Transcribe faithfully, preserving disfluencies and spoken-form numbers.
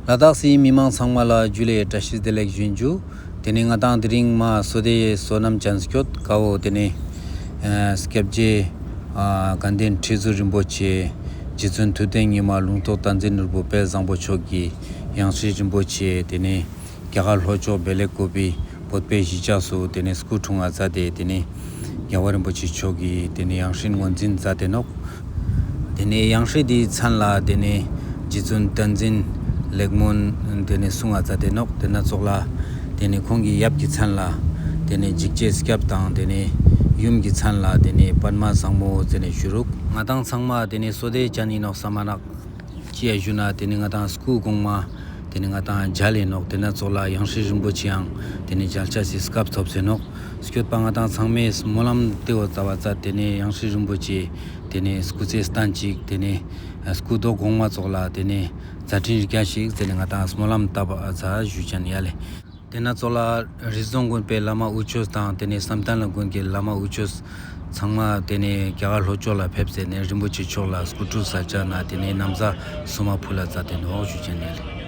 ལ་དྭགས་སི་མི་མང་ཚང་མ་ལ་ཇུ་ལེ་བཀྲ་ཤིས་བདེ་ལེགས་ཞུ་ཡིན་ཇུ། ཏེ་ནེ་ང་དང་དེ་རིང་མ་བསོད་བདེ་བསོད་ནམས་ཅན་སྐྱོད་ཀ་བོ་ཏེ་ནེ་ཨ་སྐྱབས་རྗེ་ཨ་དགའ་ལྡན་ཁྲི་ཟུར་རིན་པོ་ཆེ། རྗེ་བཙུན་ཐུབ་བསྟན་ཉི་མ་ལུང་རྟོགས་བསྟན་འཛིན་ནོར་བུ་དཔལ་བཟང་པོ་མཆོག་གི་ཡང་སྲིད་རིན་པོ་ཆེ། ཏེ་ནེ་རྒྱ་གར་ལྷོ་ཕྱོགས་བེ་ལེ་ཀོ་པི་བོད་པའི་གཞིས་ཆགས་སུ་ཏེ་ནེ་སྐུ་འཁྲུངས་ང་མཛད་དེ། ཏེ་ནེ་རྒྱལ་བ་རིན་པོ་ཆེ་མཆོག་གི་ཏེ་ནེ་ཡང་སྲིད་ངོས་འཛིན་མཛད་དེ་ནོག། ཏེ་ནེ་ཡང་སྲིད་དེའི་མཚན་ལ་ཏེ་ནེ་རྗེ་བཙུན་བསྟན་འཛིན་ལེགས་སྨོན་ཏེ་ནེ་གསུང་ང་མཛད་དེ་ནོག། ཏེ་ན་ཙོགས་ལ་ཏེ་ནེ་ཁོང་གི་ཡབ་ཀྱི་མཚན་ལ་ཏེ་ནེ་འཇིགས་བྱེད་སྐྱབས་དང་ཏེ་ནེ་ཡུམ་གྱི་མཚན་ལ་ཏེ་ནེ་པདྨ་བཟང་མོ་ཟེར་ནེ་ཞུ་རུག། ང་དང་ཚང་མ་ཏེ་ནེ་བསོད་བདེ་ཅན་ཡིན་ནོག་སམ་མ་ནོག། ཅི་ཡ་ཞུ་ན་ཏེ་ནེ་ང་དང་སྐུ་གོང་མ་ཏེ་ནེ་ང་དང་མཇལ་ལེ་ནོག། ཏེ་ན་ཙོགས་ལ་ཡང་སྲིད་རིན་པོ་ཆེའང་ཏེ་ནེ་མཇལ་ཆ་སི་སྐབས་ཐོབ་སེ་ནོག། སྐྱོད་པ་ང་དང་ཚང་མས་སྨོན་ལམ་ཏེ་བོ་ཙ་བ་ཙ་ཏེ་ནེ་ཡང་སྲིད་རིན་པོ་ཆེ་ཏེ་ནེ་སྐུ་ཚེ་བརྟན་ཅིག། ཏེ་ནེ་སྐུ་མདོག་གོང་མ་ཙོགས་ལ་ཏེ་ནེ་མཛད་འཕྲིན་རྒྱས་ཤིག་ཟེར་ནེ་ང་དང་སྨོན་ལམ་བཏབ་པ་ཙ་ཞུ་ཅན་ཡ་ལེ། ཏེ་ན་ཙོགས་ལ་རི་རྫོང་དགོན་པའི་བླ་མ་དབུ་ཆོས་དང་ཏེ་ནེ་བསམ་གཏན་ལ་དགོན་གྱི་བླ་མ་དབུ་ཆོས་ཚང་མ་ཏེ་ནེ་རྒྱ་གར་ལྷོ་ཕྱོགས་ལ་ཕེབས་སེ་ནེ་རིན་པོ་ཆེ་མཆོག་ལ་སྐུ་ཁྲུས་ས་ཆ་ན་ཏེ་ནེ་ན་བཟའ་བསུ་མ་ཕུལ་ལ་མཛད་དེ་ནོག་ཞུ་ཅན་ཡ་ལེ།